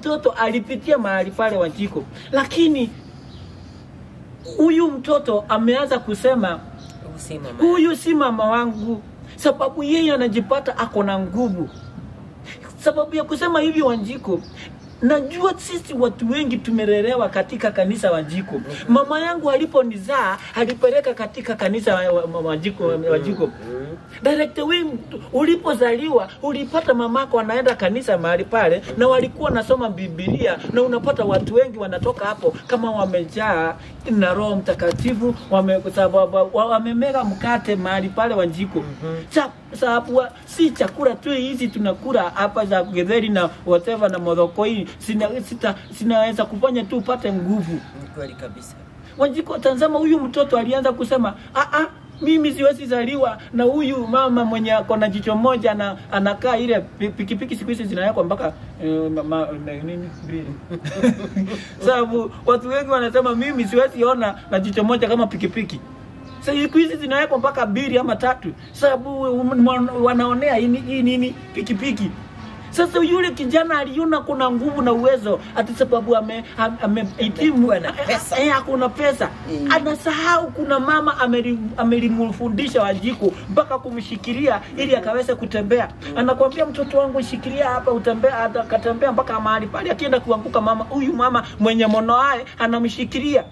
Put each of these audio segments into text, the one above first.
mtoto alipitia mahali pale Wanjiko, lakini huyu mtoto ameanza kusema huyu si mama wangu, sababu yeye anajipata ako na nguvu. Sababu ya kusema hivi Wanjiko, najua sisi watu wengi tumelelewa katika kanisa Wanjiko. Mama yangu aliponizaa alipeleka katika kanisa Wanjiko. Direct wewe ulipozaliwa ulipata mamako anaenda kanisa mahali pale, na walikuwa nasoma Biblia, na unapata watu wengi wanatoka hapo kama wamejaa na Roho Mtakatifu, wamemega mkate mahali pale Wanjiko. Sababu si chakula tu hizi tunakula hapa za githeri na whatever na modhokoi, sinaweza kufanya tu upate nguvu. Kweli kabisa. Wanjiko, tazama huyu mtoto alianza kusema mimi siwezi zaliwa na huyu mama mwenye ako na jicho moja na anakaa ile pikipiki siku hizi zinawekwa mpaka nini mbili. Sababu watu wengi wanasema mimi siwezi ona na jicho moja kama pikipiki. Sasa siku hizi zinawekwa mpaka 2 ama 3, sababu wanaonea hii nini pikipiki. Sasa yule kijana aliona kuna nguvu na uwezo, ati sababu amehitimu na pesa. Hakuna pesa. Anasahau kuna mama amelimfundisha Wanjiko mpaka kumshikilia ili akaweze kutembea. Anakuambia mtoto wangu shikilia hapa utembea, akatembea mpaka mahali pale, akienda kuanguka mama, huyu mama mwenye monoae anamshikilia.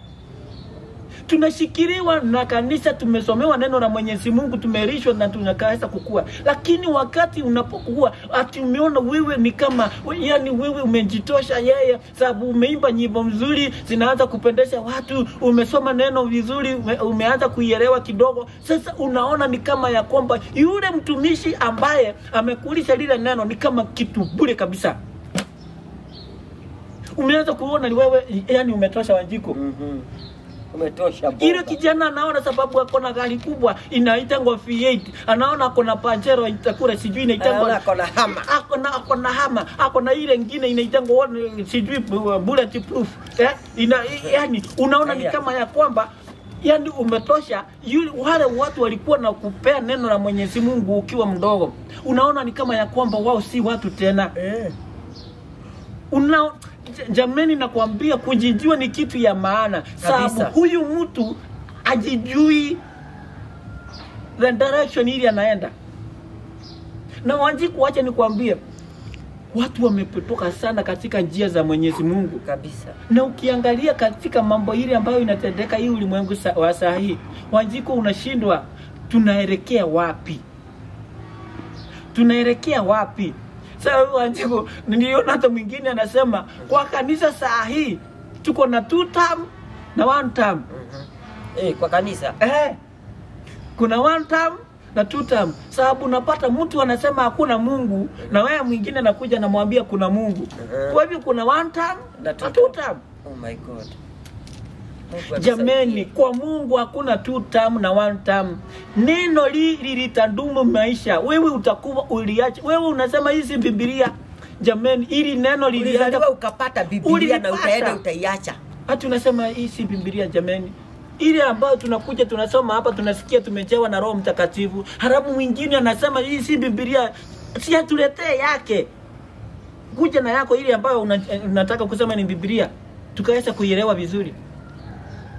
Tunashikiliwa na kanisa, tumesomewa neno la Mwenyezi Mungu, tumelishwa na tunakaweza kukua. Lakini wakati unapokuwa ati umeona wewe ni kama, yani wewe umejitosha yeye, sababu umeimba nyimbo mzuri zinaanza kupendesha watu, umesoma neno vizuri, umeanza kuielewa kidogo. Sasa unaona ni kama ya kwamba yule mtumishi ambaye amekulisha lile neno ni kama kitu bure kabisa. Umeanza kuona ni wewe, yani umetosha Wanjiko. Umetosha bomba. Ile kijana anaona sababu ako na gari kubwa inaitangwa V8, anaona ako na Pajero itakura sijui inaitangwa, ako na hama, ako na hama, ako na ile nyingine inaitangwa sijui bulletproof. Yani unaona ni kama ya kwamba yani umetosha. Yule wale watu walikuwa na kupea neno la Mwenyezi Mungu ukiwa mdogo, unaona ni kama ya kwamba wao si watu tena. Jameni, nakwambia kujijua ni kitu ya maana. Sababu huyu mtu ajijui the direction ili anaenda. Na Wanjiku, acha nikwambie, watu wamepotoka sana katika njia za Mwenyezi Mungu kabisa. Na ukiangalia katika mambo ile ambayo inatendeka hii ulimwengu wa saa hii, Wanjiku, unashindwa tunaelekea wapi? Tunaelekea wapi? Sasa Wanjiko, niliona hata mwingine anasema kwa kanisa saa hii tuko na 2 term na 1 term. Kwa kanisa. Kuna 1 term na 2 term. Sababu unapata mtu anasema hakuna Mungu na wewe mwingine anakuja anamwambia kuna Mungu. Kwa hivyo kuna 1 term na 2 term. Oh my God. Jameni, kwa Mungu hakuna 2 term na 1 term. Neno lili litadumu maisha. Wewe utakuwa uliacha. Wewe unasema hizi Biblia. Jameni, ili neno lilianza ukapata Biblia na utaenda utaiacha. Hata unasema hizi Biblia jameni. Ile ambayo tunakuja tunasoma hapa tunasikia tumejawa na Roho Mtakatifu. Halafu mwingine anasema hii si Biblia, si atuletee yake. Kuja na yako ile ambayo unataka kusema ni Biblia, tukaweza kuielewa vizuri.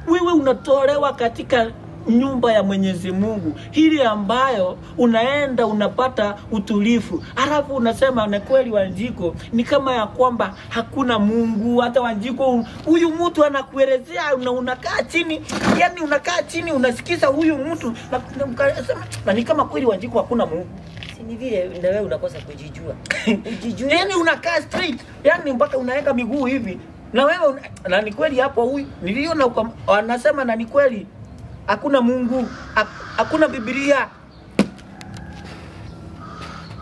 Wewe unatolewa katika nyumba ya Mwenyezi Mungu, hili ambayo unaenda unapata utulivu. Alafu unasema na kweli Wanjiko ni kama ya kwamba hakuna Mungu. Hata Wanjiko huyu mtu anakuelezea na unakaa chini, yani unakaa chini unasikiza huyu mtu na ni kama kweli Wanjiko hakuna Mungu. Si ni vile na wewe unakosa kujijua. Ujijue. Yani unakaa straight, yani mpaka unaweka miguu hivi. Na wewe na ni kweli hapo huyu niliona anasema na ni kweli hakuna Mungu, hakuna Biblia.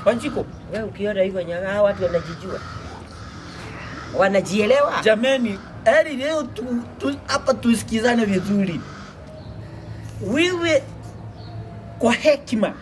Wanjiko, wewe ukiona hivyo hawa watu wanajijua. Wanajielewa. Jameni, heri leo hapa tusikizane vizuri. Wewe kwa hekima